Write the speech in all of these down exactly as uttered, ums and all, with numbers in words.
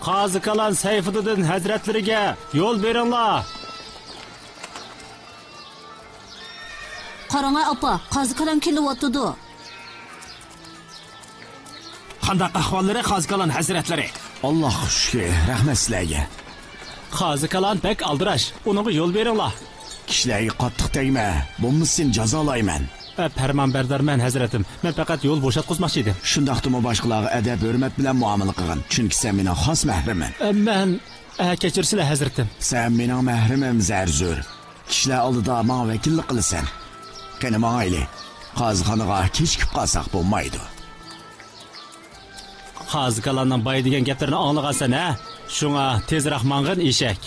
قازىكالان سەيفىددىن ھەزرەتلىرىگە يول بېرىڭلار! قاراڭا ئاپا، قازىكالان كېلىۋاتىدۇ. قانداق ئەھۋاللىرى، قازىكالان ھەزرەتلىرى؟ ئاللاھقا شۈكرى، رەھمەت سىلەرگە. قازىكالان بەك ئالدىراش، ئۇنىڭغا يول بېرىڭلار. كىشىلەرگە قاتتىق تەگمە، بولمىسا سېنى جازالايمەن. ئە، پەرمانبەردارمەن، ھەزرىتىم. مەن پەقەت يول بوشاتقۇزماقچى ئىدىم. شۇنداقتىمۇ باشقىلارغا ئەدەپ-ھۆرمەت بىلەن مۇئامىلە قىلغىن، چۈنكى سەن مېنىڭ خاس مەھرىمىم. ئە، مەن، ئە، كەچۈرسىلە، ھەزرىتىم. سەن مېنىڭ مەھرىمىم، زەرزۇر. كىشىلەر ئالدىدا ماڭا ۋەكىللىك قىلىسەن. قېنى، ماڭايلى. قازىخانىغا كېچىكىپ قالساق بولمايدۇ. قازىكالاننىڭ بايا دېگەن گەپلىرىنى ئاڭلىغانسەن ھە؟ شۇڭا تېزرەك ماڭغىن ئېشەك.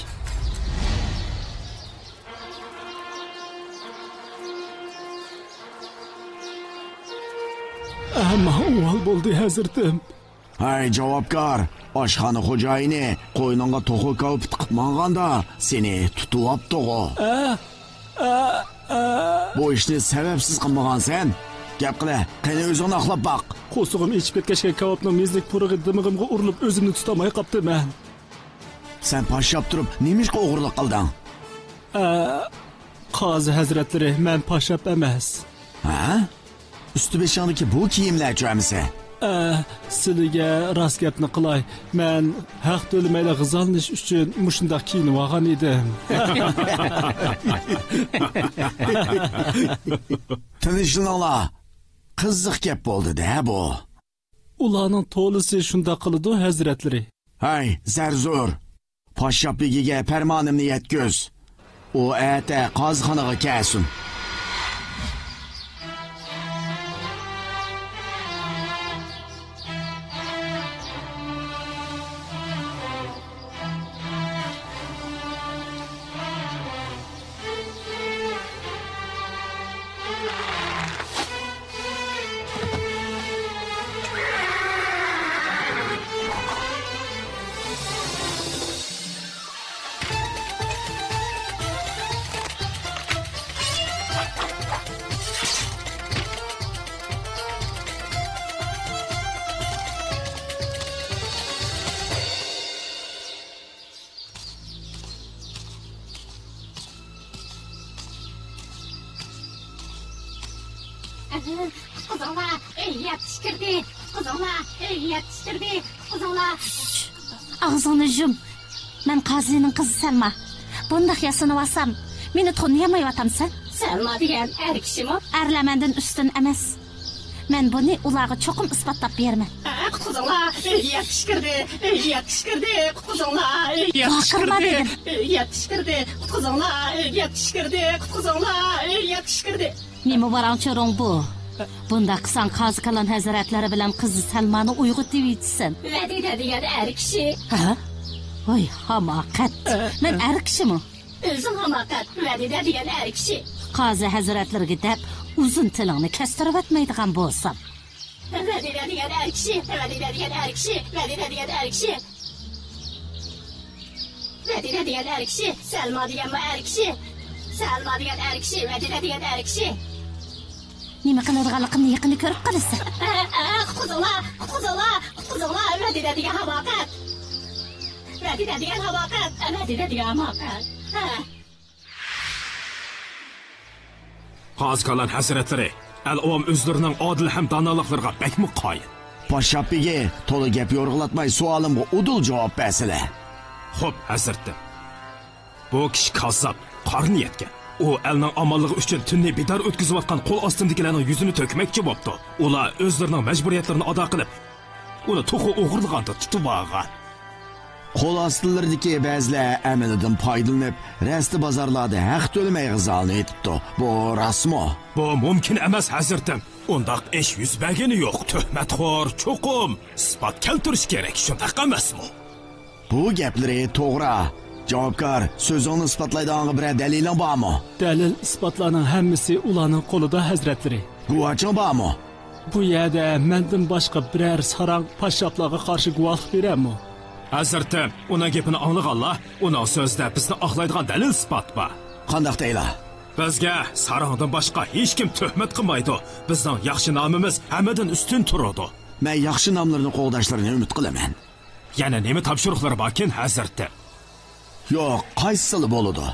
ئەمما ئۇۋال بولدى، ھەزرىتىم. ھەي، جاۋابكار، ئاشخانا خوجايىنى قوينۇڭغا توخۇ كاۋىپى تىقىپ ماڭغاندا سېنى تۇتۇۋاپتىغۇ. ئە، ئە، ئە. بۇ ئىشنى سەۋەبسىز قىلمىغانسەن. گەپ قىلە، قېنى ئۆزۈڭنى ئاقلاپ باق. قورسىقىم ئېچىپ كەتكەچكە كاۋاپنىڭ مېزىلىك پۇرىقى دىمىغىمغا ئۇرۇلۇپ ئۆزۈمنى تۇتالماي قاپتىمەن. سەن پاششاپ تۇرۇپ نېمىشقا ئوغرىلىق قىلدىڭ؟ ئە، قازى ھەزرەتلىرى، مەن پاششاپ ئەمەس. ھە؟ ئۈستى بېشىڭدىكى بۇ كىيىملەرچۇ ئەمىسە؟ ئە، سىلىگە راست گەپنى قىلاي، مەن ھەق تۆلىمەيلا غىزالىنىش ئۈچۈن مۇشۇنداق كىيىنىۋالغان ئىدىم. تىنچلىنىڭلار، قىزىق گەپ بولدى-دە بۇ. ئۇلارنىڭ تولىسى شۇنداق قىلىدۇ، ھەزرەتلىرى. ھەي، زەرزۇر! پاششاپ بېگىگە پەرمانىمنى يەتكۈز. ئۇ ئەتە قازىخانىغا كەلسۇن. قۇتقۇزۇڭلار، ئۆيگە يىرتقۇچ كىردى! قۇتقۇزۇڭلار، ئۆيگە يىرتقۇچ كىردى! قۇتقۇزۇڭلار! ئاغزىڭنى يۇم! مەن قازىنىڭ قىزى سەلما. بۇنداق ياسىنىۋالسام، مېنى تونۇيالمايۋاتامسەن؟ سەلما دېگەن ئەر كىشىمۇ؟ ئەرلەر مەندىن ئۈستۈن ئەمەس. مەن بۇنى ئۇلارغا چوقۇم ئىسپاتلاپ بېرىمەن. ئە، قۇتقۇزۇڭلار! ئۆيگە يىرتقۇچ كىردى! ئۆيگە يىرتقۇچ كىردى! قۇتقۇزۇڭلار! ئۆيگە يىرتقۇچ كىردى! ئۆيگە يىرتقۇچ كىردى! قۇتقۇزۇڭلار! ئۆيگە يىرتقۇچ كىردى! قۇتقۇزۇڭلار! ئۆيگە يىرتقۇچ كىردى! نېمە باراڭ چورۇڭ بۇ؟ بۇنداق قىلساڭ قازىكالان ھەزرەتلىرى بىلەن قىزى سەلمانى ئويغىتىۋېتىسەن. ۋەدىدە دېگەن ئەر كىشى. ھە؟ ۋاي ھاماقەت! مەن ئەر كىشىمۇ؟ ئۆزۈڭ ھاماقەت! ۋەدىدە دېگەن ئەر كىشى. قازى ھەزرەتلىرىگە دەپ ئۇزۇن تىلىڭنى كەستۈرۈۋەتمەيدىغان بولسام. ۋەدىدە دېگەن ئەر كىشى، ۋەدىدە دېگەن ئەر كىشى، ۋەدىدە دېگەن ئەر كىشى. ۋەدىدە دېگەن ئەر كىشى، سەلما دېگەنمۇ ئەر كىشى. سەلما دېگەن ئەر كىشى، ۋەدىدە دېگەن ئەر كىشى. نېمە قىلىدىغانلىقىمنى يېقىندا كۆرۈپ قالىسەن. ئە، ئە، قۇتقۇزۇڭلار، قۇتقۇزۇڭلار، قۇتقۇزۇڭلار، ۋەدىدە دېگەن ھاماقەت. ۋەدىدە دېگەن ھاماقەت، ۋەدىدە دېگەن ھاماقەت. ھە. قازىكالان ھەزرەتلىرى، ئەل-ئاۋام ئۆزلىرىنىڭ ئادىل ھەم دانالىقلىرىغا بەكمۇ قايىل. پاششاپ بېگى، تولا گەپ يورغىلاتماي سوئالىمغا ئۇدۇل جاۋاب بەرسىلە. خوپ، ھەزرىتىم. بۇ كىشى كاززاپ، قارا نىيەتكەن. ئۇ ئەلنىڭ ئامانلىقى ئۈچۈن تۈننى بىدار ئۆتكۈزۈۋاتقان قول ئاستىمدىكىلەرنىڭ يۈزىنى تۆكمەكچى بوپتۇ. ئۇلار ئۆزلىرىنىڭ مەجبۇرىيەتلىرىنى ئادا قىلىپ، ئۇنى توخۇ ئوغرىلىغاندا تۇتۇۋالغان. قول ئاستىلىرىدىكى بەزىلەر ئەمىلىدىن پايدىلىنىپ، رەستە بازارلاردا ھەق تۆلىمەي غىزالىنىۋېتىپتۇ. بۇ راستمۇ؟ بۇ مۇمكىن ئەمەس، ھەزرىتىم. ئۇنداق ئىش يۈز بەرگىنى يوق. تۆھمەتخور چوقۇم ئىسپات كەلتۈرۈشى كېرەك، شۇنداق ئەمەسمۇ؟ بۇ گەپلىرى توغرا. جاۋابكار، سۆزۈڭنى ئىسپاتلايدىغانغا بىرەر دەلىلىڭ بارمۇ؟ دەلىل-ئىسپاتلارنىڭ ھەممىسى ئۇلارنىڭ قولىدا، ھەزرەتلىرى. گۇۋاچىڭ بارمۇ؟ بۇ يەردە مەندىن باشقا بىرەر ساراڭ پاششاپلارغا قارشى گۇۋاھلىق بېرەرمۇ؟ ھەزرىتىم، ئۇنىڭ گېپىنى ئاڭلىغانلا، ئۇنىڭ سۆزىدە بىزنى ئاقلايدىغان دەلىل-ئىسپات بار. قانداق دەيلا؟ بىزگە ساراڭدىن باشقا ھېچكىم تۆھمەت قىلمايدۇ. بىزنىڭ ياخشى نامىمىز ھەممىدىن ئۈستۈن تۇرىدۇ. مەن ياخشى ناملىرىنى قوغداشلىرىنى ئۈمىد قىلىمەن. يەنە نېمە تاپشۇرۇقلىرى باركىن، ھەزرىتىم؟ يوق، قايسىسىلا بولىدۇ.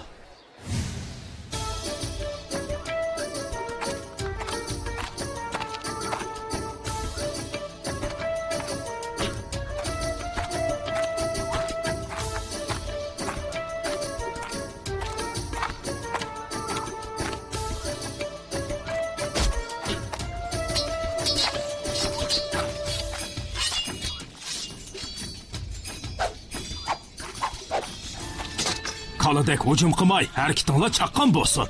كالىدەك ھۇجۇم قىلماي، ھەرىكىتىڭلار چاققان بولسۇن.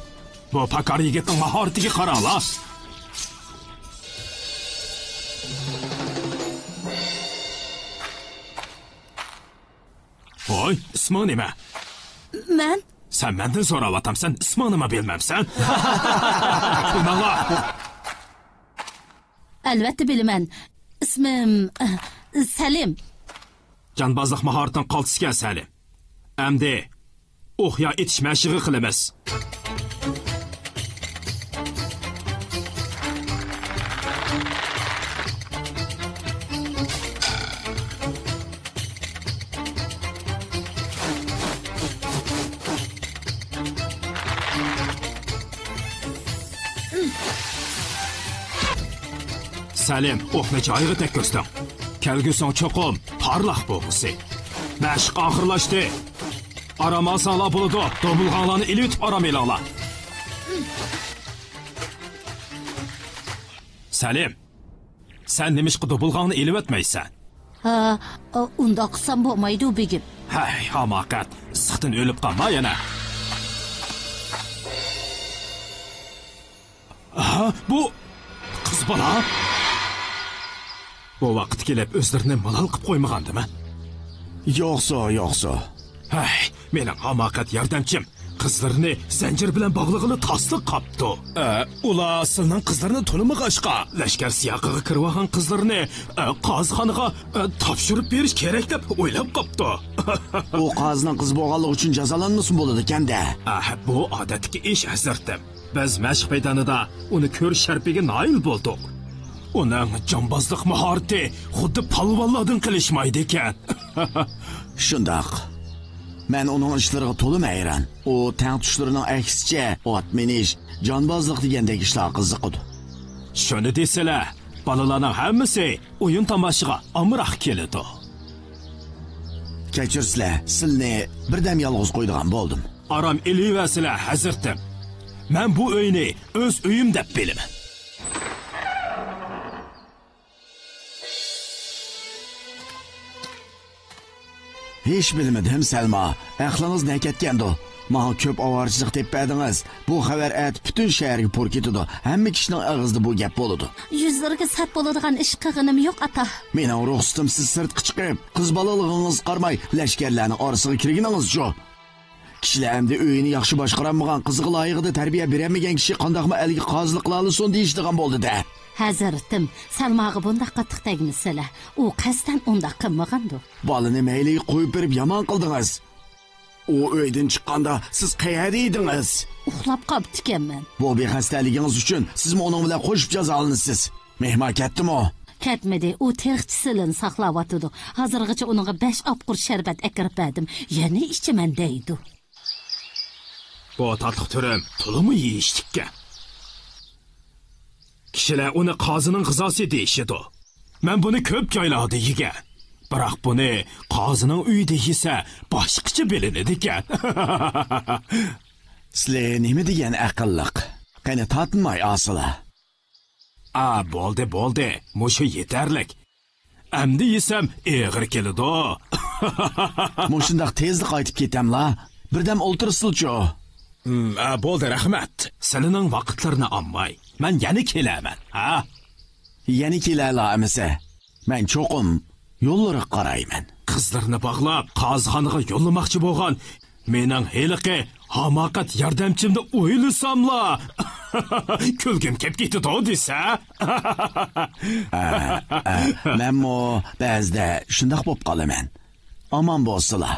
بۇ پاكار يىگىتنىڭ ماھارىتىگە قاراڭلار. ۋاي، ئىسمىڭ نېمە؟ مەن؟ سەن مەندىن سوراۋاتامسەن، ئىسمىڭنىمۇ بىلمەمسەن؟ بىلمەڭلار. ئەلۋەتتە بىلىمەن. ئىسمىم، ئە، سەلىم. جانبازلىق ماھارىتىڭ قالتىسكەن، سەلىم. ئەمدى ئوق يا ئېتىش مەشىقى قىلىمىز. سەلىم، ئوقنى جايىغا تەگكۈزدۈڭ. كەلگۈسىڭ چوقۇم پارلاق بولغۇسى. مەشىق ئاخىرلاشتى. ئارام ئالساڭلار بولىدۇ، دوبۇلغاڭلارنى ئېلىۋېتىپ ئارام ئېلىڭلار. سەلىم، سەن نېمىشقا دوبۇلغاڭنى ئېلىۋەتمەيسەن؟ ھە، ئۇنداق قىلسام بولمايدۇ، بېگىم. ھەي، ھاماقەت، ئىسسىقتىن ئۆلۈپ قالما يەنە. ھە، بۇ قىز بالا. بۇ ۋاقىت كېلىپ ئۆزلىرىنى مالال قىپ قويمىغاندىمەن؟ يوقسۇ، يوقسۇ. ھەي، مېنىڭ ھاماقەت ياردەمچىم قىزلىرىنى زەنجىر بىلەن باغلىغىلى تاسلا قاپتۇ. ئە، ئۇلار سىلىنىڭ قىزلىرىنى تونۇمىغاچقا، لەشكەر سىياقىغا كىرىۋالغان قىزلىرىنى، ئە، قازىخانىغا، ئە، تاپشۇرۇپ بېرىش كېرەك دەپ ئويلاپ قاپتۇ. ئۇ قازىنىڭ قىزى بولغانلىقى ئۈچۈن جازالانمىسا بولىدىكەن-دە. ئە، بۇ ئادەتتىكى ئىش، ھەزرىتىم. بىز مەشىق مەيدانىدا ئۇنى كۆرۈش شەرىپىگە نائىل بولدۇق. ئۇنىڭ جامبازلىق ماھارىتى خۇددى پالۋانلاردىن قېلىشمايدىكەن. شۇنداق. مەن ئۇنىڭ ئىشلىرىغا تولىمۇ ھەيران. ئۇ تەڭتۇشلىرىنىڭ ئەكسىچە، ئات مىنىش، جانبازلىق دېگەندەك ئىشلارغا قىزىقىدۇ. شۇنى دېسىلە، بالىلارنىڭ ھەممىسى ئويۇن تاماشىغا ئامراق كېلىدۇ. كەچۈرسىلە، سىلىنى بىردەم يالغۇز قويىدىغان بولدۇم. ئارام ئېلىۋەرسىلە، ھەزرىتىم. مەن بۇ ئۆينى ئۆز ئۆيۈم دەپ بىلىمەن. ھېچ بىلمىدىم، سەلما. ئەقلىڭىز نەگە كەتكەندۇ؟ ماڭا كۆپ ئاۋارىچىلىق تېپىپ بەردىڭىز. بۇ خەۋەر ئەتە پۈتۈن شەھەرگە پۇر كېتىدۇ. ھەممە كىشىنىڭ ئېغىزىدا بۇ گەپ بولىدۇ. يۈزلىرىگە سەت بولىدىغان ئىش قىلغىنىم يوق، ئاتا. مېنىڭ رۇخسىتىمسىز سىرتقا چىقىپ، قىز بالىلىقىڭىزغا قارىماي، لەشكەرلەرنىڭ ئارىسىغا كىرگىنىڭىزچۇ؟ كىشىلەر ئەمدى ئۆيىنى ياخشى باشقۇرالمىغان، قىزىغا لايىقىدا تەربىيە بېرەلمىگەن كىشى قانداقمۇ ئەلگە قازىلىق قىلالىسۇن دېيىشىدىغان بولدى-دە. ھەزرىتىم، سەلماغا بۇنداق قاتتىق تەگمىسىلە. ئۇ قەستەن ئۇنداق قىلمىغاندۇ. بالىنى مەيلىگە قويۇپ بېرىپ يامان قىلدىڭىز. ئۇ ئۆيدىن چىققاندا سىز قەيەردە ئىدىڭىز؟ ئۇخلاپ قاپتىكەنمەن. بۇ بىخەستەلىكىڭىز ئۈچۈن سىزمۇ ئۇنىڭ بىلەن قوشۇپ جازالىنىسىز. مېھمان كەتتىمۇ؟ كەتمىدى. ئۇ تېخىچە سىلىنى ساقلاۋاتىدۇ. ھازىرغىچە ئۇنىڭغا بەش ئاپقۇر شەربەت ئەكىرىپ بەردىم. يەنە ئىچىمەن دەيدۇ. بۇ تاتلىق تۈرۈم تولىمۇ يېيىشلىككەن. كىشىلەر ئۇنى قازىنىڭ غىزاسى دېيىشىدۇ. مەن بۇنى كۆپ جايلاردا يېگەن. بىراق بۇنى قازىنىڭ ئۆيىدە يېسە باشقىچە بىلىنىدىكەن. سىلى نېمە دېگەن ئەقىللىق. قېنى تارتىنماي ئاسىلا. ئا، بولدى، بولدى. مۇشۇ يېتەرلىك. ئەمدى يېسەم ئېغىر كېلىدۇ. مۇشۇنداق تېزلا قايتىپ كېتەملا؟ بىردەم ئولتۇرسىلىچۇ. ھىم، ئا، بولدى، رەھمەت. سىلىنىڭ ۋاقىتلىرىنى ئالماي، مەن يەنە كېلەمەن، ھە؟ يەنە كېلەلا ئەمىسە. مەن چوقۇم يوللىرىغا قارايمەن. قىزلىرىنى باغلاپ، قازىخانىغا يوللىماقچى بولغان مېنىڭ ھېلىقى ھاماقەت ياردەمچىمنى ئويلىساملا، كۈلگۈم كەپ كېتىدۇ دېسە. ئە، ئە، مەنمۇ بەزىدە شۇنداق بولۇپ قالىمەن. ئامان بولسىلا.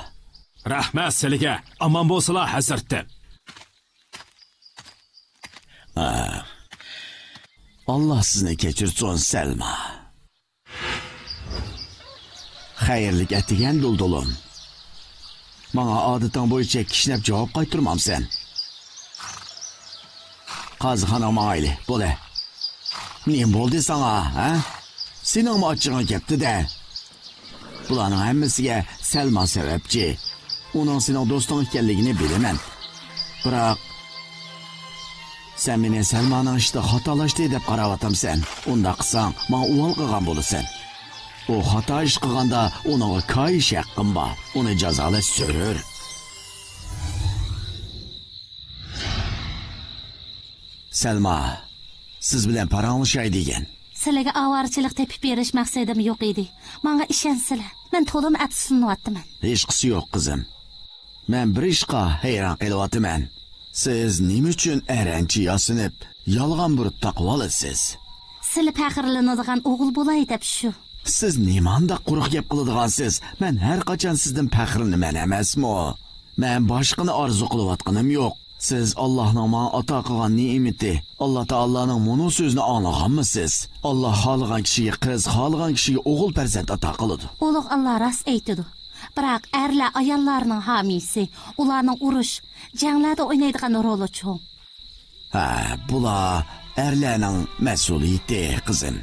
رەھمەت سىلىگە. ئامان بولسىلا، ھەزرىتىم. ئە، ئاللا سىزنى كەچۈرسۇن، سەلما. خەيرلىك ئەتىگەن، دۇلدۇلۇم. ماڭا ئادىتىڭ بويىچە كىشنەپ جاۋاب قايتۇرمامسەن؟ قازىخانىغا ماڭايلى، بولە. نېمە بولدى ساڭا، ھە؟ سېنىڭمۇ ئاچچىقىڭ كەپتۇ-دە. بۇلارنىڭ ھەممىسىگە سەلما سەۋەبچى. ئۇنىڭ سېنىڭ دوستۇڭ ئىكەنلىكىنى بىلىمەن. بىراق، سەن مېنى سەلمانىڭ ئىشىدا خاتالاشتى دەپ قاراۋاتامسەن؟ ئۇنداق قىلساڭ، ماڭا ئۇۋال قىلغان بولىسەن. ئۇ خاتا ئىش قىلغاندا، ئۇنىڭغا كايىش ھەققىم بار. ئۇنى جازالاش زۆرۈر. سەلما، سىز بىلەن پاراڭلىشاي دېگەن. سىلىگە ئاۋارىچىلىك تېپىپ بېرىش مەقسىتىم يوق ئىدى. ماڭا ئىشەنسىلە، مەن تولىمۇ ئەپسۇسلىنىۋاتىمەن. ھېچقىسى يوق، قىزىم. مەن بىر ئىشقا ھەيران قېلىۋاتىمەن. سىز نېمە ئۈچۈن ئەرەنچە ياسىنىپ، يالغان بۇرۇت تاقىۋالىسىز؟ سىلى پەخىرلىنىدىغان ئوغۇل بولاي دەپ شۇ. سىز نېمانداق قۇرۇق گەپ قىلىدىغانسىز؟ مەن ھەر قاچان سىزدىن پەخىرلىنىمەن ئەمەسمۇ؟ مەن باشقىنى ئارزۇ قىلىۋاتقىنىم يوق. سىز ئاللاھنىڭ ماڭا ئاتا قىلغان نېمىتى، ئاللا تائالانىڭ مۇنۇ سۆزىنى ئاڭلىغانمۇسىز؟ ئاللا خالىغان كىشىگە قىز، خالىغان كىشىگە ئوغۇل پەرزەنت ئاتا قىلىدۇ. ئۇلۇغ ئاللا راست ئېيتىدۇ. بىراق ئەرلەر ئاياللارنىڭ ھامىيسى، ئۇلارنىڭ ئۇرۇش، جەڭلەردە ئوينايدىغان رولى چوڭ. ھە، بۇلار ئەرلەرنىڭ مەسئۇلىيىتى، قىزىم.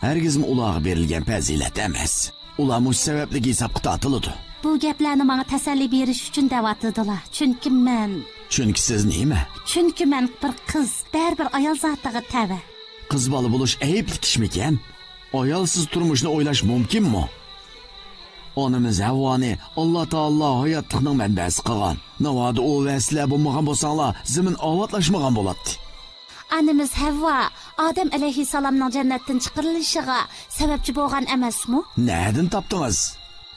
ھەرگىزمۇ ئۇلارغا بېرىلگەن پەزىلەت ئەمەس. ئۇلار مۇشۇ سەۋەبلىك ھېسابقا تارتىلىدۇ. بۇ گەپلەرنى ماڭا تەسەللى بېرىش ئۈچۈن دەۋاتىدىلا. چۈنكى مەن چۈنكى سىز نېمە؟ چۈنكى مەن بىر قىز، بەرىبىر ئايال زاتىغا تەۋە. قىز بالا بولۇش ئەيىبلىك ئىشمىكەن؟ ئايالسىز تۇرمۇشنى ئويلاش مۇمكىنمۇ؟ ئانىمىز ھەۋۋانى ئاللا تائالا ھاياتلىقنىڭ مەنبەسى قىلغان. ناۋادا ئۇ ۋە سىلەر بولمىغان بولساڭلار، زېمىن ئاۋاتلاشمىغان بولاتتى. ئانىمىز ھەۋۋا ئادەم ئەلەيھىسسالامنىڭ جەننەتتىن چىقىرىلىشىغا سەۋەبچى بولغان ئەمەسمۇ؟ نەدىن تاپتىڭىز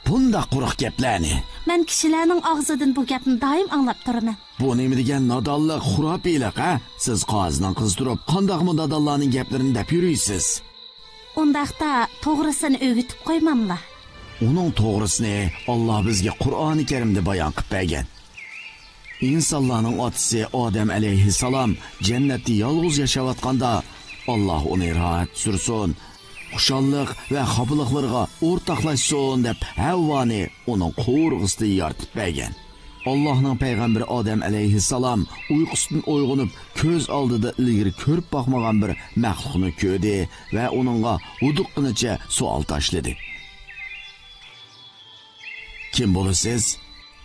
بۇنداق قۇرۇق گەپلەرنى؟ مەن كىشىلەرنىڭ ئاغزىدىن بۇ گەپنى دائىم ئاڭلاپ تۇرىمەن. بۇ نېمە دېگەن نادانلىق، خۇراپىيلىق، ھە؟ سىز قازىنىڭ قىزى تۇرۇپ، قانداقمۇ نادانلارنىڭ گەپلىرىنى دەپ يۈرىسىز؟ ئۇنداقتا توغرىسىنى ئۆگىتىپ قويماملا؟ ئۇنىڭ توغرىسىنى ئاللا بىزگە قۇرئانى كەرىمدە بايان قىلىپ بەرگەن. ئىنسانلارنىڭ ئاتىسى ئادەم ئەلەيھىسسالام جەننەتتە يالغۇز ياشاۋاتقاندا، ئاللا ئۇنى راھەت سۈرسۇن، خۇشاللىق ۋە خاپىلىقلىرىغا ئورتاقلاشسۇن دەپ، ھەۋۋانى ئۇنىڭ قوۋۇرغىسىدا يارىتىپ بەرگەن. ئاللاھنىڭ پەيغەمبىرى ئادەم ئەلەيھىسسالام ئۇيقۇسىدىن ئويغىنىپ، كۆز ئالدىدا ئىلگىرى كۆرۈپ باقمىغان بىر مەخلۇقنى كۆردى ۋە ئۇنىڭغا ھودۇققىنىچە سوئال تاشلىدى. كىم بولىسىز؟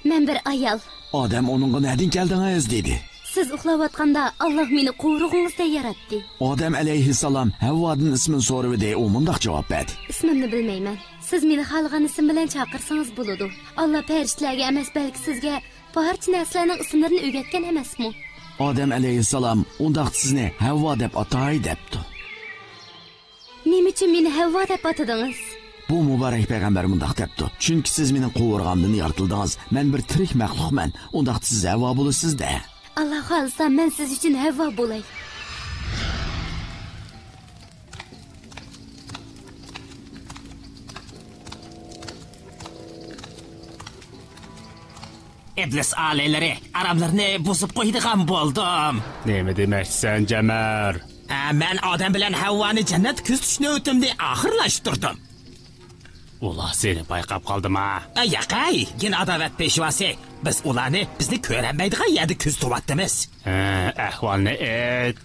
مەن بىر ئايال. ئادەم ئۇنىڭغا نەدىن كەلدىڭىز؟ دېدى. سىز ئۇخلاۋاتقاندا ئاللاھ مېنى قوۋۇرغىڭىزدا ياراتتى. ئادەم ئەلەيھىسسالام ھەۋۋادىن ئىسمىنى سورىۋىدى، ئۇ مۇنداق جاۋاب بەردى. ئىسمىمنى بىلمەيمەن. سىز مېنى خالىغان ئىسىم بىلەن چاقىرسىڭىز بولىدۇ. ئاللاھ پەرىشتىلەرگە ئەمەس، بەلكى سىزگە بارچە نەرسىلەرنىڭ ئىسىملىرىنى ئۆگەتكەن ئەمەسمۇ؟ ئادەم ئەلەيھىسسالام ئۇنداقتا سىزنى ھەۋۋا دەپ ئاتاي دەپتۇ. نېمە ئۈچۈن مېنى ھەۋۋا دەپ ئاتىدىڭىز؟ بۇ مۇبارەك پەيغەمبەر مۇنداق دەپتۇ، چۈنكى سىز مېنىڭ قوۋۇرغانىمدىن يارىتىلدىڭىز. مەن بىر تىرىك مەخلۇقمەن. ئۇنداقتا سىز ھەۋۋا بولىسىز-دە. ئاللاھ خالىسا، مەن سىز ئۈچۈن ھەۋۋا بولاي. ئىبلىس ئالىيلىرى، ئاراملىرىنى بۇزۇپ قويىدىغان بولدۇم. نېمە دېمەكچىسەن، جەمەر؟ ئە، مەن ئادەم بىلەن ھەۋۋانى جەننەتتە كۆزىتىش نۆۋىتىمنى ئاخىرلاشتۇردۇم. ئۇلار سېنى بايقاپ قالدىما؟ ئە، ياقەي، گىن ئاداۋەت پېشۋاسى. بىز ئۇلارنى بىزنى كۆرەلمەيدىغان يەردە كۆزىتىۋاتىمىز. ھە، ئەھۋالنى ئېيت.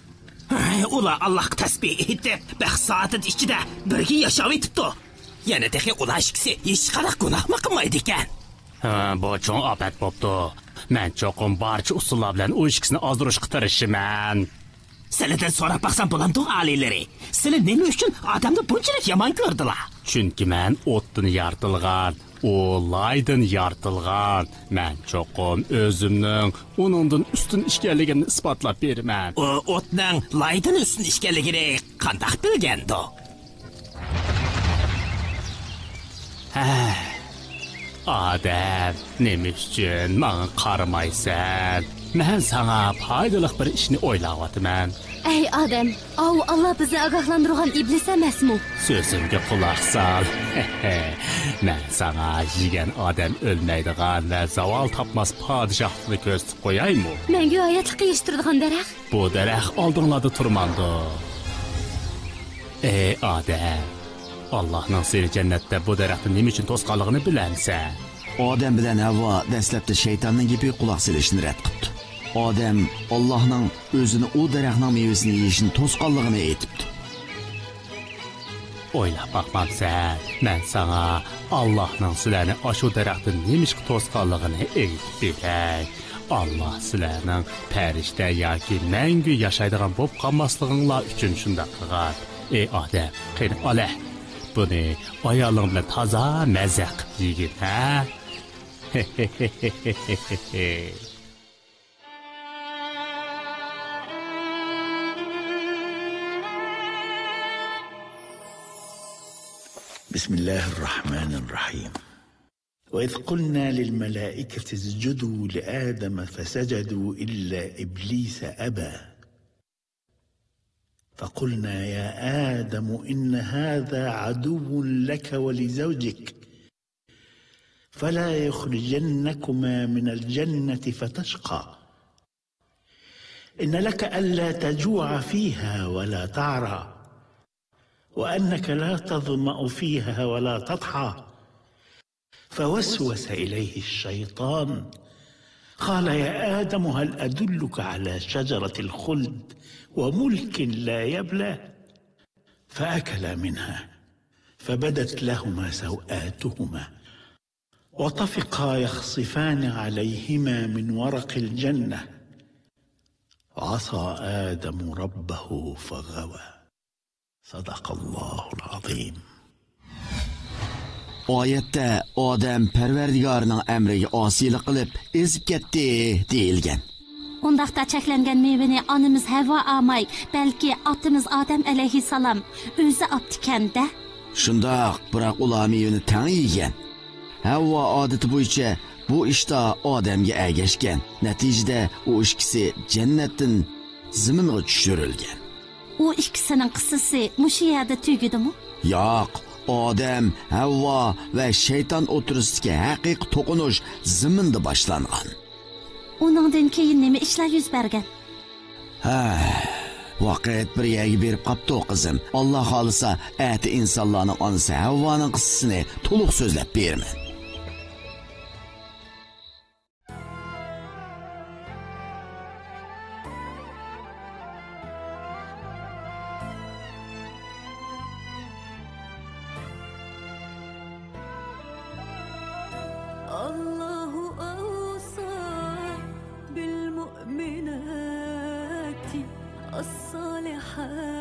ھەي، ئۇلار ئاللاھقا تەسبىھ ئېيتىپ، بەخت سائادەت ئىچىدە بىرگە ياشاۋېتىپتۇ. يەنە تېخى ئۇلار ئىككىسى ھېچقانداق گۇناھمۇ قىلمايدىكەن. ھە، بۇ چوڭ ئاپەت بوپتۇ. مەن چوقۇم بارچە ئۇسۇللار بىلەن ئۇ ئىككىسىنى ئازدۇرۇشقا تىرىشىمەن. سىلىدىن سوراپ باقسام بولامدۇ، ئالىيلىرى؟ سىلى نېمە ئۈچۈن ئادەمنى بۇنچىلىك يامان كۆردىلا؟ چۈنكى مەن ئوتتىن يارىتىلغان، ئۇ لايدىن يارىتىلغان. مەن چوقۇم ئۆزۈمنىڭ ئۇنىڭدىن ئۈستۈن ئىكەنلىكىمنى ئىسپاتلاپ بېرىمەن. ئۇ ئوتنىڭ لايدىن ئۈستۈن ئىكەنلىكىنى قانداق بىلگەندۇ؟ ھە، ئادەم، نېمە ئۈچۈن ماڭا قارىمايسەن؟ مەن ساڭا پايدىلىق بىر ئىشنى ئويلاۋاتىمەن. ئەي ئادەم، ئاۋۇ ئاللا بىزنى ئاگاھلاندۇرغان ئىبلىس ئەمەسمۇ؟ سۆزۈمگە قۇلاق سال. مەن ساڭا يېگەن ئادەم ئۆلمەيدىغان ۋە زاۋال تاپماس پادىشاھلىقنى كۆرسىتىپ قويايمۇ؟ مەڭگۈ ھاياتلىققا ئېرىشتۈرىدىغان دەرەخ. بۇ دەرەخ ئالدىڭلاردا تۇرمامدۇ؟ ئەي ئادەم، ئاللاھنىڭ سېنى جەننەتتە بۇ دەرەختىن نېمە ئۈچۈن توسقانلىقىنى بىلەمسەن؟ ئادەم بىلەن ھەۋۋا دەسلەپتە شەيتاننىڭ گېپىگە قۇلاق سېلىشنى رەت قىپتۇ. ئادەم ئاللاھنىڭ ئۆزىنى ئۇ دەرەخنىڭ مېۋىسىنى يېيىشنى توسقانلىقىنى ئېيتىپتۇ. ئويلاپ باقمامسەن؟ مەن ساڭا ئاللاھنىڭ سىلەرنى ئاشۇ دەرەختىن نېمىشقا توسقانلىقىنى ئېيتىپ بېرەي. ئاللاھ سىلەرنىڭ پەرىشتە ياكى مەڭگۈ ياشايدىغان بولۇپ قالماسلىقىڭلار ئۈچۈن شۇنداق قىلغان. ئەي ئادەم، قېنى ئالە، بۇنى ئايالىڭ بىلەن تازا مەززە قىپ يېگىن، ھە؟ بسم الله الرحمن الرحيم. وإذ قلنا للملائكة اسجدوا لآدم فسجدوا إلا إبليس أبى. فقلنا يا آدم إن هذا عدو لك ولزوجك فلا يخرجنكما من الجنة فتشقى. إن لك ألا تجوع فيها ولا تعرى، وأنك لا تظمأ فيها ولا تضحى. فوسوس إليه الشيطان، قال يا آدم هل أدلك على شجرة الخلد وملك لا يبلى؟ فأكلا منها، فبدت لهما سوآتهما، وطفقا يخصفان عليهما من ورق الجنة، وعصى آدم ربه فغوى. صدق الله العظيم. ئايەتتە ئادەم پەرۋەردىگارىنىڭ ئەمرىگە ئاسىيلىق قىلىپ ئېزىپ كەتتى دېيىلگەن. ئۇنداقتا چەكلەنگەن مېۋىنى ئانىمىز ھەۋۋا ئالماي، بەلكى ئاتىمىز ئادەم ئەلەيھىسسالام ئۆزى ئاپتىكەن-دە. شۇنداق، بىراق ئۇلار مېۋىنى تەڭ يېگەن. ھەۋۋا ئادىتى بويىچە بۇ ئىشتا ئادەمگە ئەگەشكەن. نەتىجىدە ئۇ ئىككىسى جەننەتتىن زېمىنغا چۈشۈرۈلگەن. ئۇ ئىككىسىنىڭ قىسسىسى مۇشۇ يەردە تۈگىدىمۇ؟ ياق، ئادەم، ھەۋۋا ۋە شەيتان ئوتتۇرىسىدىكى ھەقىقىي توقۇنۇش زېمىندا باشلانغان. ئۇنىڭدىن كېيىن نېمە ئىشلار يۈز بەرگەن؟ ھە، ۋاقىت بىر يەرگە بېرىپ قاپتۇ، قىزىم. ئاللا خالىسا، ئەتە ئىنسانلارنىڭ ئانىسى ھەۋۋانىڭ قىسسىسىنى تولۇق سۆزلەپ بېرىمەن. الله أوصى بالمؤمنات الصالحات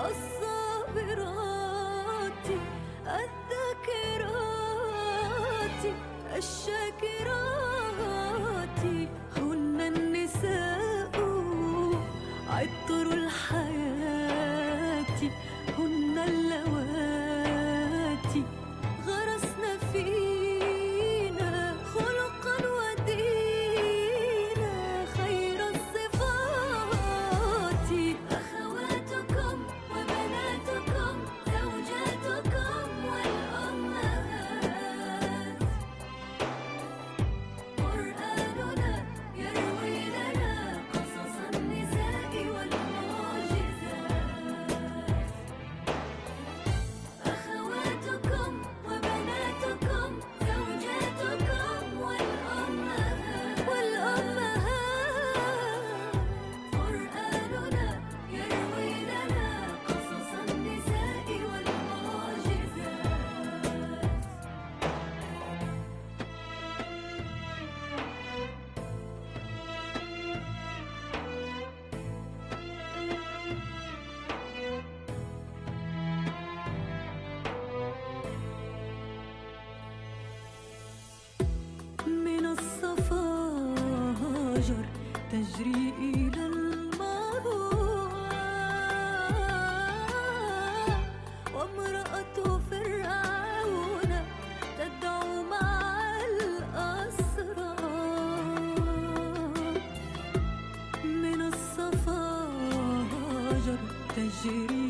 الصابرات الذاكرات الشاكرات هن النساء عطر الحياة هن اللواتي غرسن فينا خلقا ودينا خير الصفات. أخواتكم وبناتكم زوجاتكم والأمهات. قرآننا يروي لنا قصص النساء والمعجزات. أخواتكم وبناتكم زوجاتكم والأمهات. والأمهات. قرآننا يروي لنا قصص النساء والمعجزات. من الصفاجر تجري إلى المروى، وامرأة فرعون تدعو مع الأسرى. من الصفاجر تجري